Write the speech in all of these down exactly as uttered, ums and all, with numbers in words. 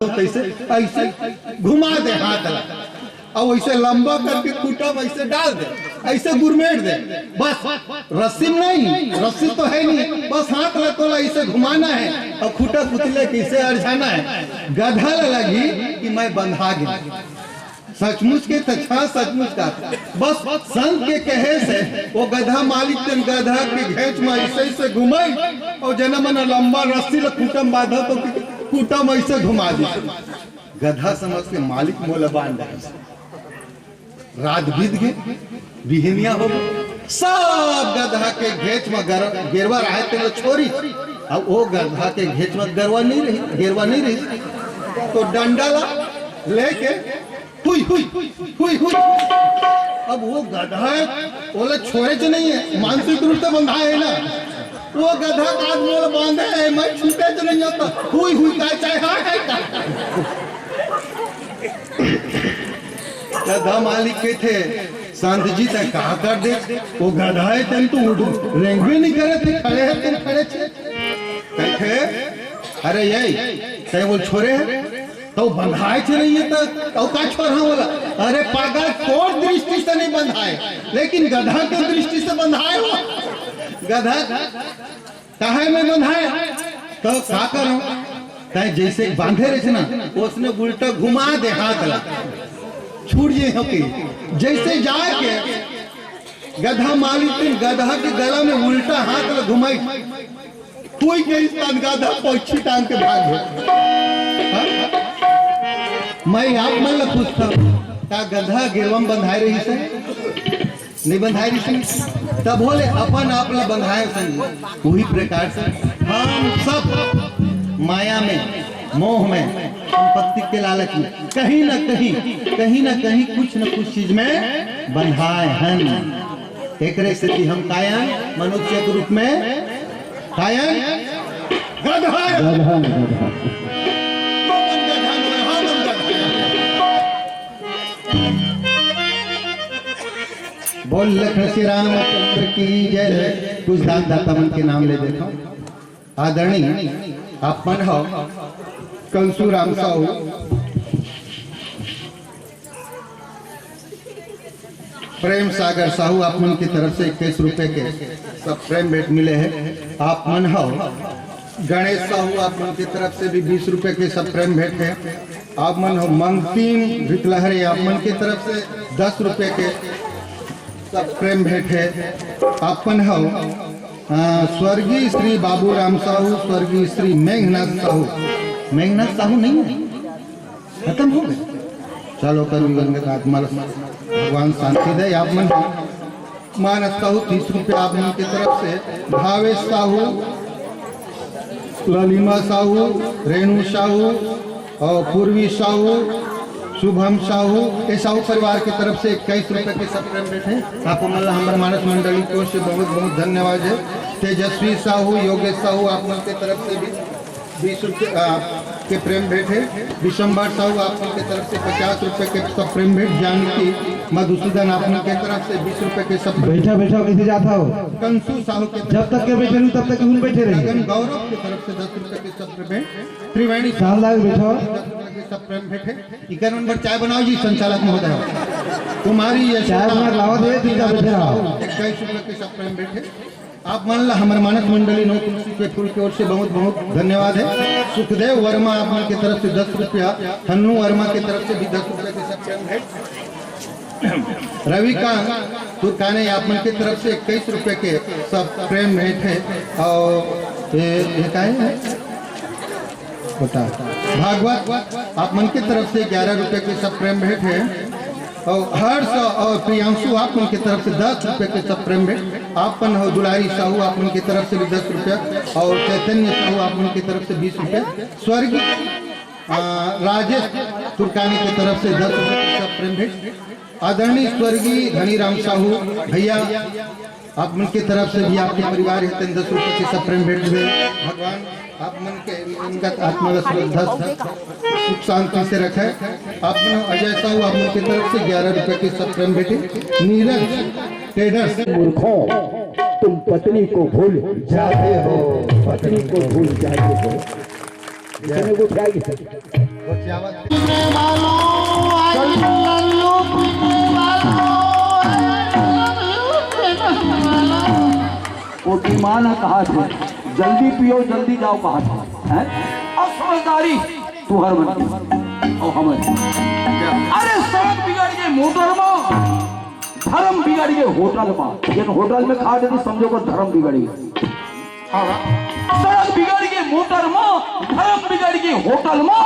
तैसे ऐसे घुमा दे हाथ ला, अउ ऐसे लंबा करके खूंटा में ऐसे डाल दे, ऐसे गुरमेट दे। बस, रस्सी में नहीं, रस्सी तो है नहीं, बस हाथ ला तोला ऐसे घुमाना है अउ खूंटा कुतले के ऐसे अरझाना है। गधा ला लगही कि मैं बंधा गया। सचमुच के त छा, सचमुच का। बस संत के कहे से वो गधा मालिक तेन गधा के घेंच में ऐसे ऐसे घुमाई, अउ जेन मन लंबा रस्सी ला खूंटा में बांधा तो खूंटा में ऐसे घुमा दी। गधा समझ के मालिक मोला बांध दे। रात बीत गे, बिहनिया हो गे, सब गधा के घेंच में गर-, गेरवा रहे तेला छोरी। अब वो गधा के घेंच में गरवा नहीं रही, गेरवा नहीं रही, तो डंडा ला लेके हुई, हुई, हुई, हुई। अब वो गधा है, ओला छोड़े च नहीं है, मानसिक रूप से बंधा है ना। वो गधा का हाथ मोला बांधे है, मैं छूटे च नहीं होता। हुई, हुई का चाहे हाँ है का? गधा मालिक कथे, "संत जी, तैं का कर दे? वो गधा है, तेन तो उठ, रेंगबे नहीं करे थे, खड़े है, तेन खड़े छे।" कथे, "अरे ये, तैं वो छोरे है?" तो बंधाए च नहीं है तो, तो का छोर हाँ बोला? अरे पागल, तोर दृष्टि से नहीं बंधाए, लेकिन गधा के दृष्टि से बंधाए हो। गधा काहे में बंधाए? तो का करो? तैं जैसे बांधे रहे ना, उसने उल्टा घुमा दे हाथ ला, छूट जे हो के। जैसे जाके गधा मालिक ने गधा के गला में उल्टा हाथ ला घुमाई, कोई के स्थान गधा पक्षी टांग के भाग गया। हाँ? मैं आप मन ला पूछता हूँ, का गधा गेरवा में बंधाए रही से? नहीं बंधाए रही से? तब बोले अपन आप ला बंधाए संग। वही प्रकार से हम सब माया में, मोह में, संपत्ति के लालच में कहीं ना कहीं, कहीं ना कहीं कुछ न कुछ चीज में बंधाए हैं। एकरे सेती हम कायन मनुष्य के रूप में कायन गधा। गधा, गधा। बोल लखन श्री रामचंद्र की जय। कुछ दान दाता मन के नाम ले देखो। आदरणीय आप मन हो कंसू राम साहू, प्रेम सागर साहू, आप मन की तरफ से इक्कीस रुपए के सब प्रेम भेंट मिले हैं। आप मन हो गणेश साहू, आप मन की तरफ से भी बीस रुपए के सब प्रेम भेंट है। आप मन हो मंगतीम भितलहरे, आप मन की तरफ से दस रुपए के सब प्रेम भेंट है। आप मन हो, अ, स्वर्गीय श्री बाबूराम साहू, स्वर्गीय श्री मेघनाथ साहू, मेघनाथ साहू नहीं है, खत्म हो गए। चलो, करुण गंगा का आत्मा ला भगवान शांति दे। आप मन मानस साहू तीस रुपया आप मन की तरफ से, भावेश साहू, ललिमा साहू, रेणु साहू और पूर्वी साहू, शुभम साहू, ये साहू परिवार की तरफ से इक्कीस रुपये के सब प्रेम भेंट है। आप मन ला हमर मानस मंडली की ओर से बहुत बहुत धन्यवाद है। तेजस्वी साहू, योगेश साहू, आप मन की तरफ से भी बीस रुपये, आ, के प्रेम भेंट है। विशंबर साहू, आप मन के तरफ से पचास रुपए के सब प्रेम भेंट। जानकी मधुसूदन, आप मन के तरफ से बीस रुपए के सब प्रेम। बैठा, बैठा, कैसे जाता हो? कंसू साहू के जब तक के बैठे रहू, तब तक हम बैठे रहिए। गगन गौरव के तरफ से दस रुपए के सब प्रेम भेंट। त्रिवेणी साहब लाग बैठो। दस रुपए के सब प्रेम भेंट है। इकर नंबर चाय बनाओ जी, संचालक महोदय। तुम्हारी चाय यशोदा बना लाओ दे, तीन बैठे रहो। इक्कीस रुपए के सब प्रेम भेंट है। आप मन ला हमर मानस मंडली नौ तुलसी के फूल की ओर से बहुत बहुत धन्यवाद है। सुखदेव वर्मा, आप मन की तरफ से दस रुपया, हन्नू वर्मा की तरफ से भी दस रुपये के सब प्रेम भेंट, रविकांत तुर्काने, आप मन की तरफ से इक्कीस रुपये के सब प्रेम भेंट है। और ये, ये का है? बता। भागवत, आप मन की तरफ से ग्यारह रुपये के सब प्रेम भेंट है। और हर्ष और प्रियांशु, आप मन की तरफ से दस रुपये के सब प्रेम भेंट। आप मन हो दुलारी साहू, आप मन की तरफ से भी दस रुपया। और चैतन्य साहू, आप मन की तरफ से बीस रुपया। स्वर्गीय, आ, राजेश तुर्कानी की तरफ से दस रुपये के सब प्रेम भेंट। आदरणीय स्वर्गीय धनीराम साहू भैया, आप मन के तरफ से भी, आपके परिवार हेतु दस रुपये के सब प्रेम भेंट हुए। भगवान आप मन के दिवंगत आत्मा का श्रद्धा सुख शांति से रखे। आप मन अजय साहू, आप मन के तरफ से ग्यारह रुपये के सब प्रेम भेंट। नीरज ट्रेडर्स। मूर्खों, तुम पत्नी को भूल जाते हो, पत्नी को भूल जाते हो। इतने को उठाएगी सर। वो बीमार कहा थे, जल्दी पियो, जल्दी जाओ कहा थे, हैं? और समझदारी तुहर मन की, और हमर। अरे, सड़क बिगड़ गे मोटर मा, धर्म बिगड़ गे होटल मा। जेन होटल में खा देती, समझो को धर्म बिगड़ गे। हाँ। सड़क बिगड़ गे मोटर मा, धर्म बिगड़ गे होटल मा,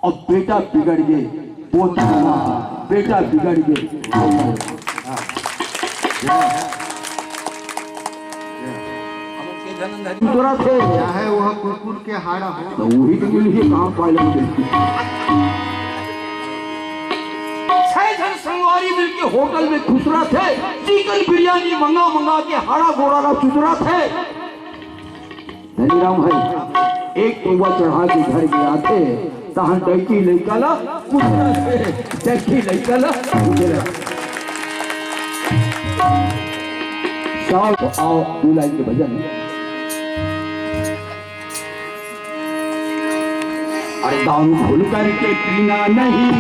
और बेटा बिगड़ गे बोतल मा, बेटा बिगड़ गे बोतल मा। तोरा थे। चाहे वह कुकुर के हाड़ा हो। तो वही तो मिल के काम पाए लगे। छह झन संगवारी मिलके होटल में खुसरा थे, चिकन बिरयानी मंगा मंगा के हाड़ा गोड़ा ला चुदरा थे। धनीराम भाई, एक पौवा चढ़ा के घर गे आथे, तहां डंकी लइका ला कुचलथे, डंकी लइका ला कुचलथे। साहब, आओ, दू लाइन के भजन। अरे, दारू भूल करके पीना नहीं,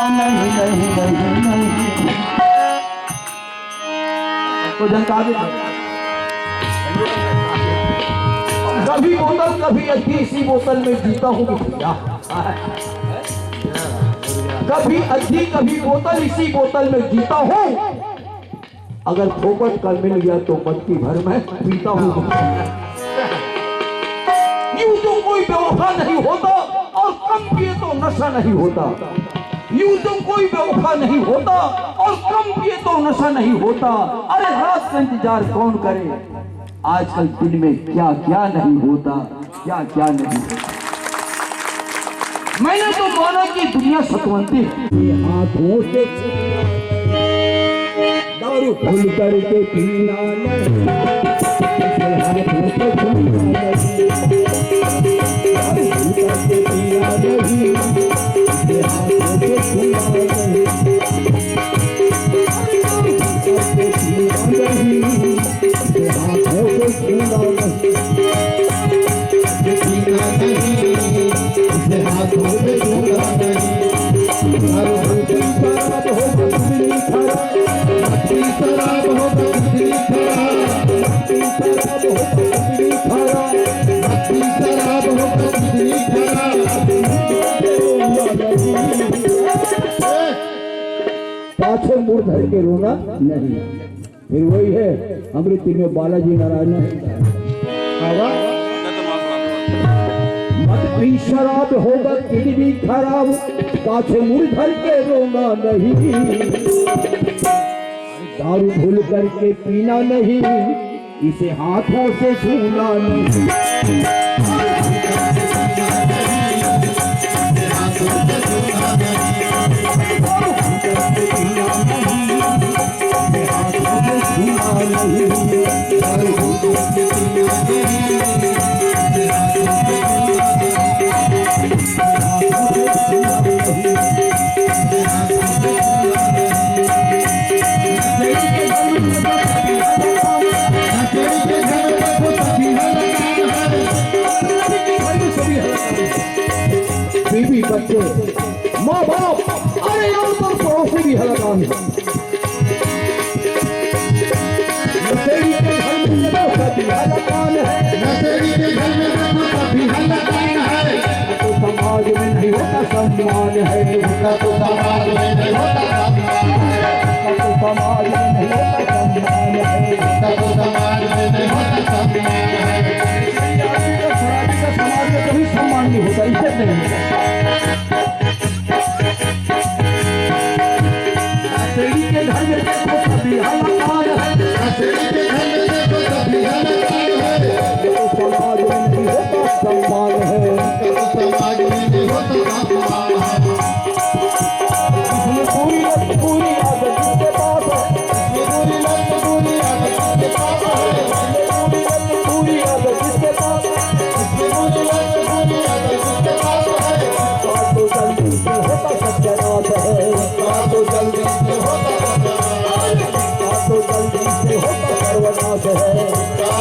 नहीं, नहीं, नहीं, नहीं। तो जनता भी कभी बोतल, कभी अद्धी, इसी बोतल में जीता हूँ भैया। कभी अद्धी, कभी बोतल, इसी बोतल में जीता हूँ। अगर फोकट का मिल गया तो मटकी भर में पीता हूँ। यूं तो कोई बेवफा नहीं होता और कम पिए तो नशा नहीं होता। यूं तो कोई बेवफा नहीं होता और कम पिए तो नशा नहीं होता। अरे, रात का इंतजार कौन करे? आजकल दिन में क्या क्या नहीं होता, क्या क्या नहीं होता। मैंने तो माना कि दुनिया सतवंती है। ये हाथों से दारू भूल करके पीना नहीं, इसे हाथों से छूना नहीं। दारू भूल करके पीना नहीं, इसे हाथों से छूना नहीं। दारू भूल करके पीना नहीं, इसे हाथों से छूना नहीं। पीना नहीं, इसे हाथों से छूना नहीं। दारू भूल करके पीना नहीं, इसे हाथों से छूना नहीं। पाछे मुड़ धर के रोना नहीं। फिर वही है, अमृत में बालाजी नारायण। मत पी शराब, होगा किडनी खराब, पाछे मुड़ धर के रोना नहीं। दारू भूल करके पीना नहीं, इसे हाथों से छूना नहीं। बीवी, बच्चे, माँ बाप, अरे, और तो पड़ोसी भी हलाकान है। नशेड़ी के घर में देखो, सभी हलाकान है। नशेड़ी के घर में देखो, सभी हलाकान है। तो समाज में नहीं होता सम्मान है। तो समाज में नहीं होता सम्मान है। तो समाज में नहीं होता सम्मान है। तो समाज में नहीं होता सम्मान है। शराबी का, शराबी का समाज में कभी सम्मान नहीं होता, इज्जत नहीं होता। नशेड़ी के घर में देखो, सभी हलाकान है। नशेड़ी के घर में देखो, सभी हलाकान है। तो समाज में नहीं होता सम्मान है। तो समाज में नहीं होता सम्मान है। इसमें पूरी लत पूरी आदत जिसके पास है। इसमें पूरी लत पूरी आदत जिसके पास है। इसमें पूरी लत पूरी आदत जिसके पास है। इसमें पूरी लत पूरी आदत जिसके पास है। तो जल्दी से होता सत्यानाश है। तो जल्दी से होता सत्यानाश है। तो जल्दी से होता सर्वनाश है।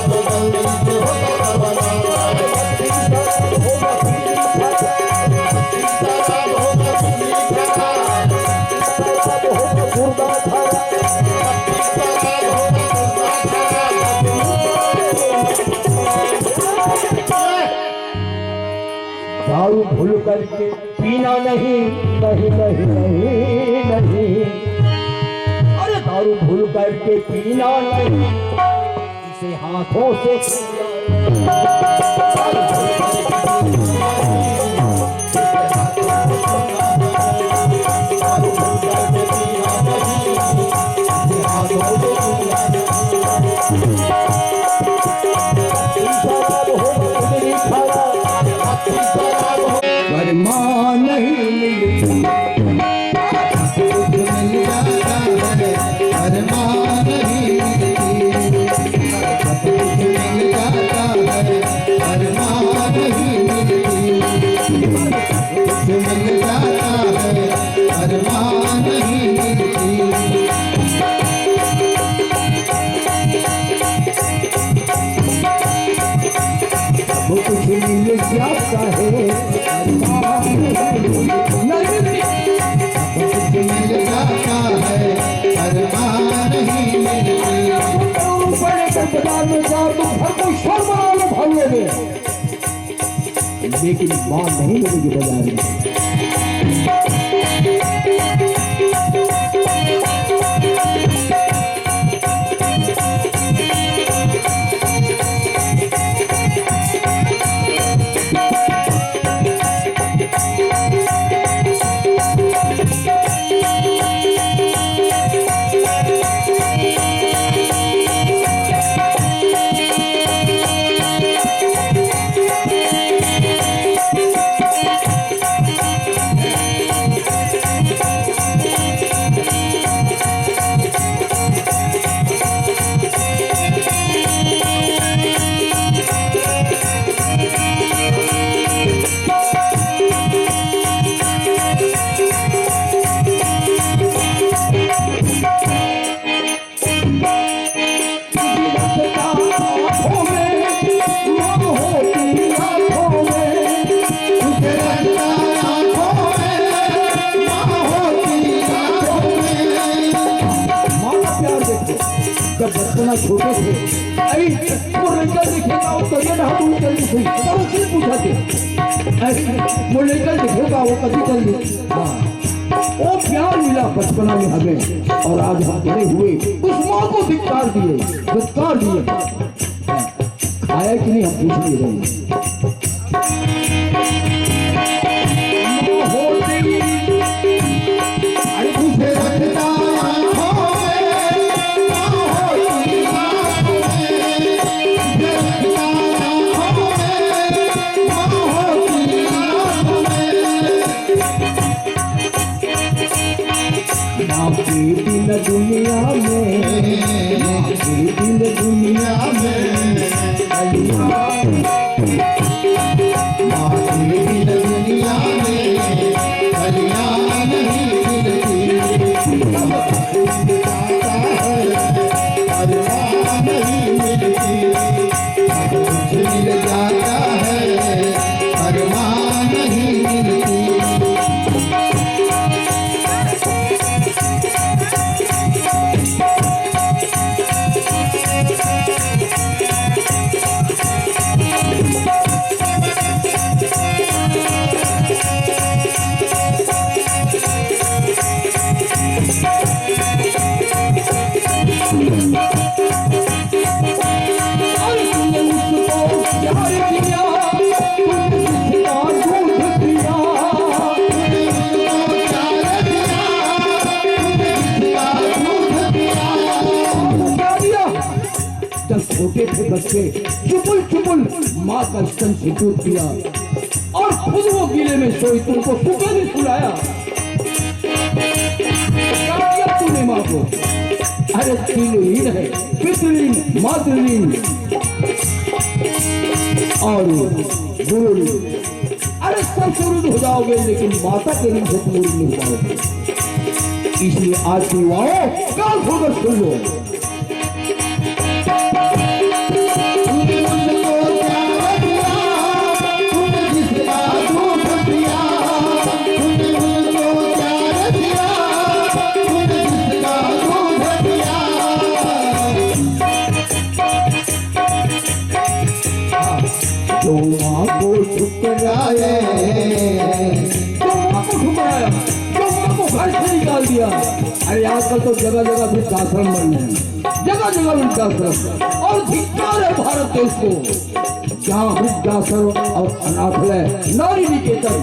तो जल्दी से होता सर्वनाश है। दारू भूल करके पीना नहीं, नहीं, नहीं, नहीं, नहीं। अरे, दारू भूल करके पीना नहीं, इसे हाथों से छूना नहीं। वरमा नहीं मिलती, सब कुछ मिल जाता है, वरमा नहीं मिलती। सब कुछ मिल जाता है, वरमा नहीं मिलती। सब कुछ मिल जाता है, वरमा नहीं मिलती। वो कुछ मिल जाता है, अरमान नहीं। सब कुछ मिल जाता है, अरमान नहीं मिलती। ऊपर लेकर बाजार में जाओ तो हर कोई शोर मचा लो, भाग लोगे, लेकिन माँ नहीं मिलेगी बाजार में। माँ का प्यार देखो, जब बचपना छोटे थे, अरे, वो लड़का देखेगा, वो करिए ना, हम चल दी थी, पड़ोसी पूछा थे, अरे, वो लड़का देखेगा, वो कभी चल दी। हाँ। वो प्यार मिला बचपना में हमें, और आज हम बड़े हुए उस माँ को धिक्कार दिए, धिक्कार दिए। खाया कि नहीं, हम पूछ नहीं रहे। माँ होती, अरे तुझे रखता आँखों में, माँ होती, माँ होती, तुझे रखता आँखों में, माँ होती, माँ होती। माँ के बिन दुनिया में, माँ के बिन दुनिया में, अरे माँ। माँ के बिन दुनिया में, अरे माँ नहीं मिलती। अब जाता है, अरे माँ नहीं मिलती। सब कुछ मिल जाता है, अरमान नहीं मिलती। जब छोटे थे बच्चे, चुपुल चुपुल माँ का स्तन से दूध पिया और खुद वो गीले में सोई, तुमको सुखा नहीं सुलाया। क्या किया तूने माँ को? अरे, तीनों लीन है, पितृलीन, मातृलीन और गुरुलीन। अरे, सब सुरुद हो जाओगे, लेकिन माता के ऋण से तुम ऋण नहीं हो पाओगे। इसलिए आज की युवाओं, कान खोलकर सुन लो। माँ को ठुकराए, जो माँ को ठुकराया, जो माँ को घर से निकाल दिया। अरे, आजकल तो जगह जगह वृद्धाश्रम बन रहे हैं, जगह जगह वृद्धाश्रम। और धिक्कार है भारत देश को, जहाँ वृद्धाश्रम और अनाथालय, नारी निकेतन,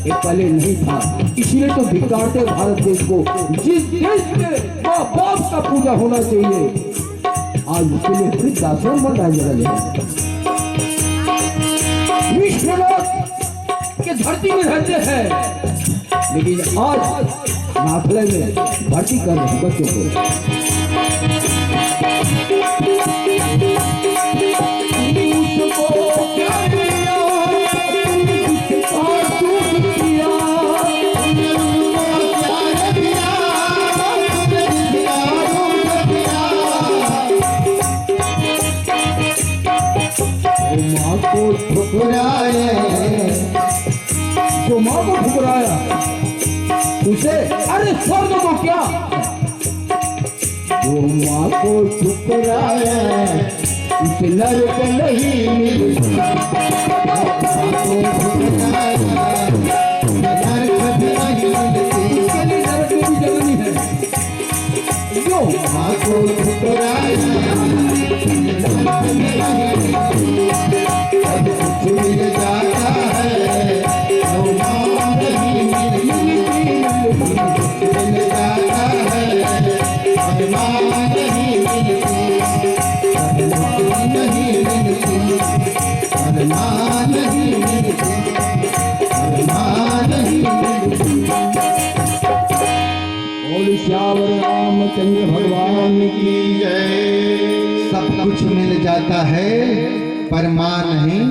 ये पहले नहीं था। इसीलिए तो धिक्कारते हैं भारत देश को। जिस देश में माँ बाप का पूजा होना चाहिए, आज उसके लिए वृद्धाश्रम बन रहा है जगह जगह। विश्वनाथ के धरती में रहते हैं, लेकिन आज अनाथालय में भर्ती कर रहे हैं बच्चों को। माँ को ठुकराए, जो माँ को ठुकराया, उसे, अरे, स्वर्ग को क्या, जो माँ को ठुकराया, उसे नरक नहीं मिलता। माँ को ठुकराया, नरक भी नहीं मिलती। उसके लिए नरक में भी जगह नहीं है। जो माँ को ठुकराया, सब कुछ मिल जाता है, जो माँ नहीं मिलती। मिल जाता है, जो माँ नहीं मिलती। सब कुछ नहीं मिलती, जो माँ नहीं मिलती। जो माँ नहीं मिलती। बोल सियावर रामचंद्र भगवान की जय। सब कुछ मिल जाता है, पर माँ नहीं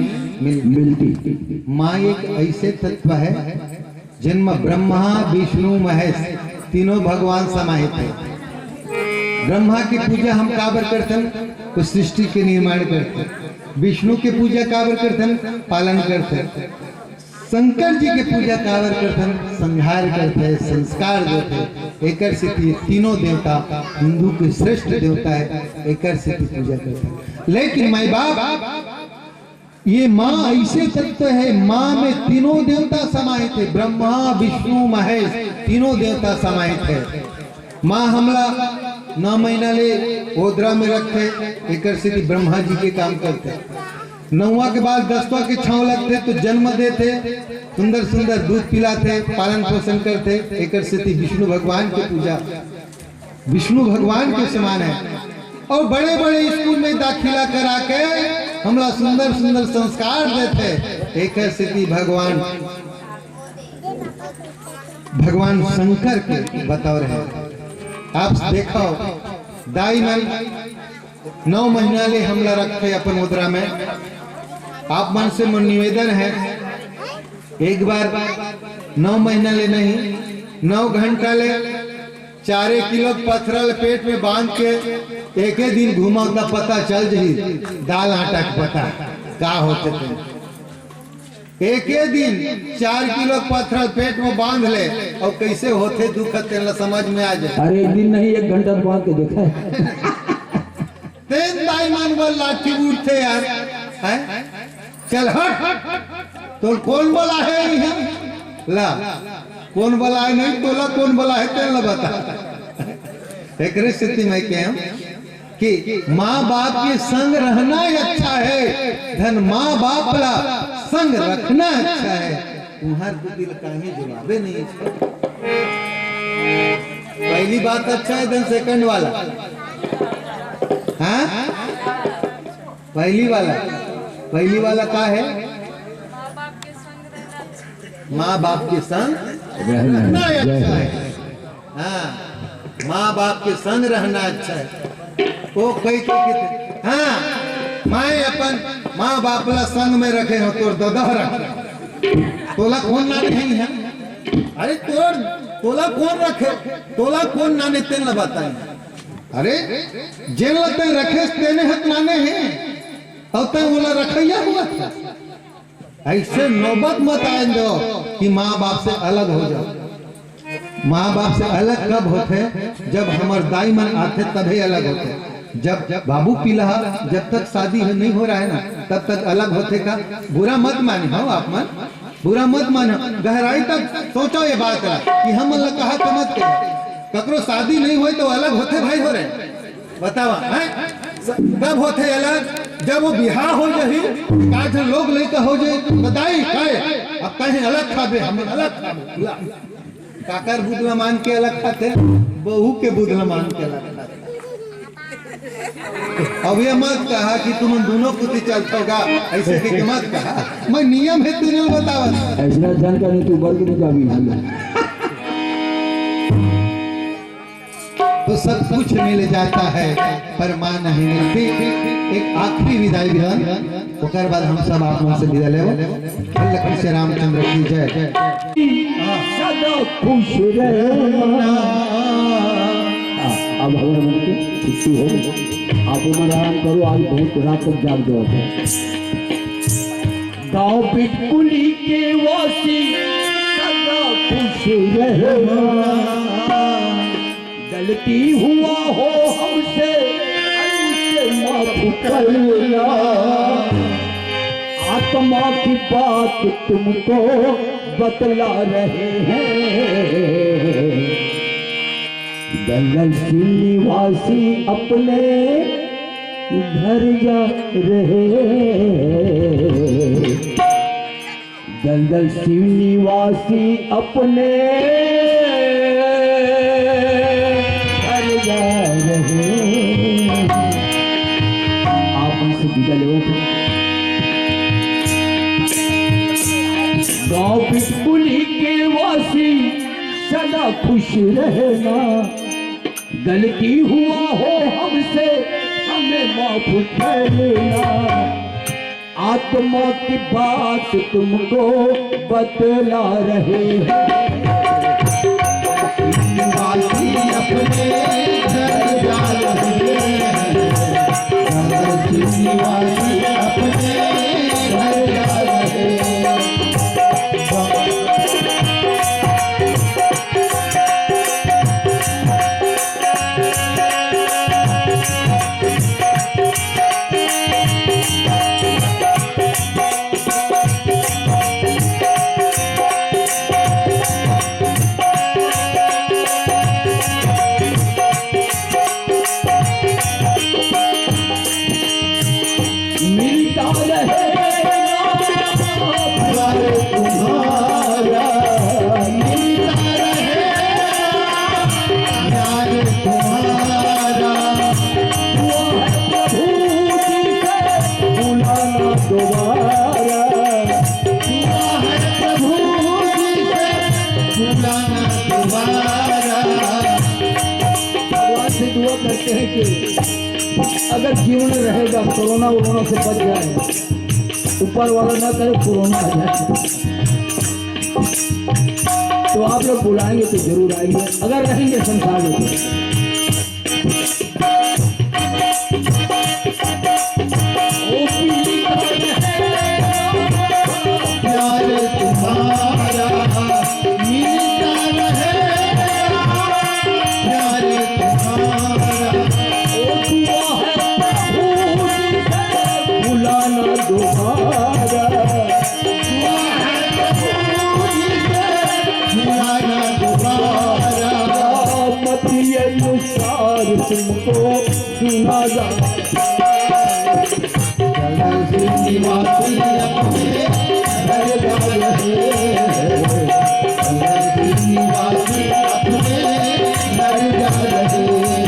मिल मिलती। माँ एक ऐसे तत्व है, जिनमें ब्रह्मा, विष्णु, महेश तीनों भगवान समाहित है। ब्रह्मा की पूजा हम काबर करथन? तो सृष्टि के निर्माण करथन। विष्णु की पूजा काबर करथन? पालन करथन। शंकर जी के पूजा काबर करथन? संहार करथे, संस्कार देथे। एकर सेती तीनों देवता हिंदू के श्रेष्ठ देवता है, एकर सेती पूजा करथन। लेकिन माई बाप, ये माँ ऐसे तत्व है, माँ में तीनों देवता समाहित है, ब्रह्मा, विष्णु, महेश, तीनों देवता समाहित है। माँ हमला नौ महीना ले ओदरा में रखथे, एकर सेती ब्रह्मा जी के काम करथे। नौवा के बाद दसवां के छांव लगथे तो जन्म देथे, सुंदर सुंदर दूध पिलाथे, पालन पोषण करथे, एकर सेती विष्णु भगवान के पूजा, विष्णु भगवान के समान है। और बड़े बड़े स्कूल में दाखिला करा के हमला सुंदर सुंदर संस्कार देथे, एकर सेती भगवान, भगवान शंकर के बतौर है। आप देखो, दाई मन नौ महीना ले हमला रखथे अपन ओदरा में। आप मन से मोर निवेदन है, एक बार नौ महीना ले नहीं, नौ घंटा ले चारे किलो पथरा ल पेट में बांध के एके दिन घुमाओ त पता चल जही दाल आटा के पता का होथे। तेन एके दिन चार किलो पथरा ल पेट में बांध ले, और कैसे होथे दुख, तेन ला समझ में आ जाए। अरे, एक दिन नहीं, एक घंटा बांध के देखा है। तेन दाई मन बर लाठी उठथे यार, हैं? चल हट, तोर कोन बलाहे इहाँ? ला, कोन बलाहे नहीं, तोला कोन बलाहे, तेन ला बता। एकरे सेती मैं कहेंव कि माँ बाप के संग रहना ही अच्छा है, धन माँ बाप ला संग रखना अच्छा है। तुम्हार को दिल काहे जवाबे नहीं है। पहली बात अच्छा है, धन सेकंड वाला, हाँ, पहली वाला, पहली वाला का है? माँ बाप के संग रहना रहना अच्छा है। अच्छा है। हाँ, माँ बाप के संग रहना अच्छा है। वो कही, कही के, हाँ, मैं अपन माँ बाप ला संग में रखे हो, तोर ददा रखे, तोला कोन नाने है? अरे तोर, तोला कोन रखे, तोला कोन नाने, तेन ला बताई। अरे, जेन ला तैं रखेस तेने हक नाने हे, अउ तैं ओला रखइया हुआ था। ऐसे नौबत मत आए दो कि माँ बाप से अलग हो जाओ। माँ बाप से अलग कब होथे? जब हमर दाई मन आथे तभे अलग होथे। जब, जब बाबू पीला, जब तक शादी हो, नहीं हो रहा है ना, तब तक अलग होथे का? बुरा मत माने हो आप मन, बुरा मत मानो। गहराई तक सोचो ये बात ला कि हमन ला कहा के मत कहे। ककरो शादी नहीं होय तो अलग होथे भाई हो रे? बतावा, हैं? कब होथे अलग? जब वो बिहाव हो जाही, का झन लोग लइका हो जाही, बताई, काय? अब कहीं अलग खाबे, हमन अलग खाबे। ला। काकर बुध ल मान के अलग खाथे, बहू के बुध ल मान के अलग खाथे। अब ये मत कहा कि तुम दोनों कुति चलथो गा, ऐसे कहिके मत कहा। मैं नियम हे तेने ल बतावत। ऐसा जान का नहीं तू बढ़ के नहीं जाबी। तो सब कुछ मिल जाता है, पर माँ नहीं मिलती। एक आखिरी विदाई भी है, ओकर बाद हम सब आप मन से विदा लेबो। लखन से रामचंद्र की जय। सदा खुश रहना। हाँ, अब हमर मन के छुट्टी हो गई। आप मन आराम करो, आज बहुत रात तक जाग जाओ। गाँव बिटपुली के वासी सदा खुश रहना। गलती हुआ हो हमसे, हमसे माफ करना। आत्मा की बात तुमको बतला रहे हैं। दलदल श्रीनिवासी अपने घर जा रहे। दलदल श्रीनिवासी अपने घर जा रहे। आप उनसे विदा लेवत हो। गाँव बिटपुली के वासी सदा खुश रहना। गलती हुआ हो हमसे, हमें माफ करना। आत्मा की बात तुमको बतला रहे हैं। श्रीनिवासी अपने घर जा रहे हैं। श्रीनिवासी अपने घर जा रहे हैं। मिलता रहे प्यार तुम्हारा, मिलता रहे प्यार तुम्हारा। दुआ है प्रभु जी से बुलाना दोबारा। दुआ है प्रभु जी से बुलाना दोबारा। भगवान से दुआ करते हैं कि अगर जीवन रहेगा, कोरोना वोरोना से बच जाए, ऊपर वाला ना करे कोरोना आ जाए, तो आप लोग बुलाएंगे तो जरूर आएंगे, अगर रहेंगे संसार में तो। प्यार तुम्हारा मिलता रहे, प्यार तुम्हारा। ओ दुआ है प्रभु जी से बुलाना दोबारा। दुआ है प्रभु जी से बुलाना दोबारा। मत ये नुस्खा तुमको सुना जा। श्रीनिवासी अपने घर जा रहे हैं। श्रीनिवासी अपने घर जा रहे हैं।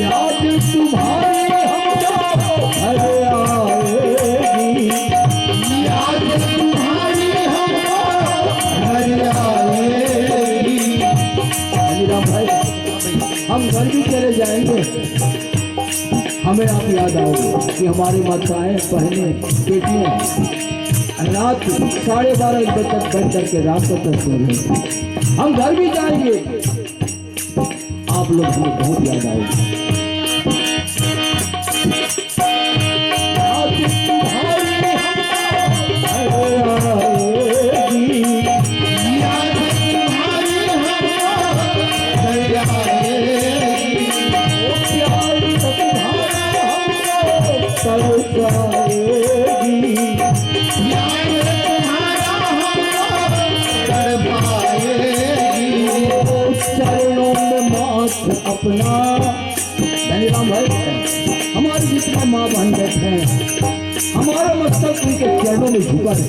याद तुम्हारी हमको घर आएगी, याद तुम्हारी हमको घर आएगी। हरिराम भाई, हम घर भी चले जाएंगे, हमें आप याद आओगे कि हमारी माताएं, बहनें, बेटियां। रात साढ़े बारह बजे तक बैठ करके रात को तक सो रहे हैं। हम घर भी जाएंगे, आप लोग हमें बहुत याद आओगे। याद तुम्हारी हमको याद आएगी। याद तुम्हारी हमको याद आएगी। ओ प्यार तुम्हारा हमको तरसाएगी। याद तुम्हारा हमको तड़पाएगी। ओ चरणों में माथ अपना, धनीराम भाई, हमारे जितने माँ बहन बैठे हैं, हमारा मस्तक उनके चरणों में झुका है।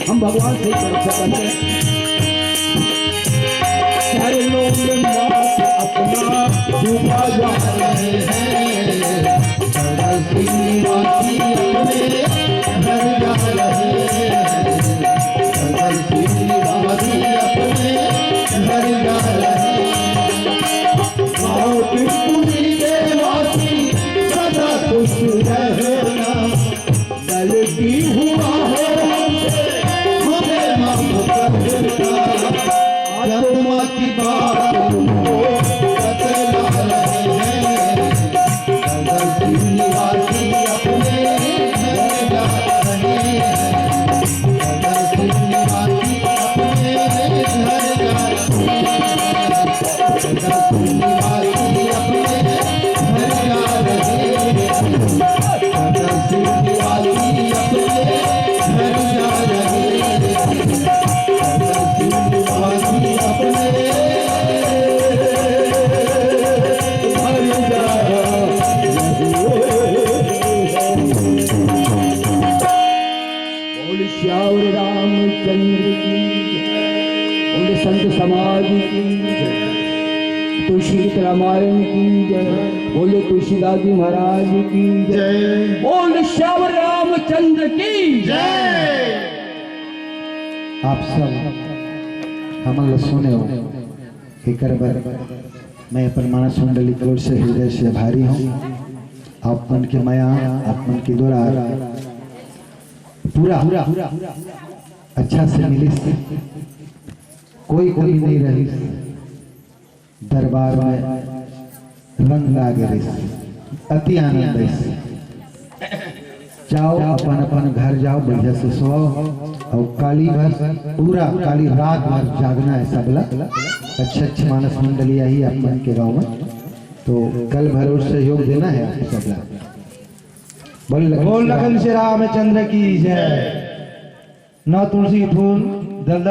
हम भगवान से प्रार्थना करते हैं। चरणों में माथ अपना झुका जा रहे हैं। सदा श्रीनिवासी अपने घर जा रहे हैं। सदा श्रीनिवासी अपने घर जा रहे हैं। आओ त्रिपुरी के वासी, सदा खुश रहना। गलती हुआ हो हमसे, हमें माफ कर देना। आत्मा की बात तुमको बतला रहे हैं। सदा श्रीनिवासी अपने घर जा रहे हैं। सदा श्रीनिवासी अपने घर जा रहे हैं। बोल श्यावर रामचंद्र की जय। बोल संत समाज की जय। तुलसी गीत रामायण की जय। बोले तुलसीदास जी महाराज की जय। जय। बोल श्यावर रामचंद्र की जय। आप सब हमन ल सुने हो, एकर बर मैं अपन मानस मंडली की ओर से हृदय से आभारी हूँ। आप मन के मया, आप मन के दुलार पूरा अच्छा से मिलिस, कोई कमी नहीं रहिस। दरबार में रंग लागे रिस, अति आनंद आइस। जाओ, अपन अपन घर जाओ, बढ़िया से सोओ। और काली भर, पूरा काली रात भर जागना है सबला। अच्छे अच्छे मानस मंडली आई अपन के गांव में, तो कल भर और सहयोग देना है आप सबला। बोल लखन बोल लखन श्री रामचंद्र की जय। नौ तुलसी के फूल, दल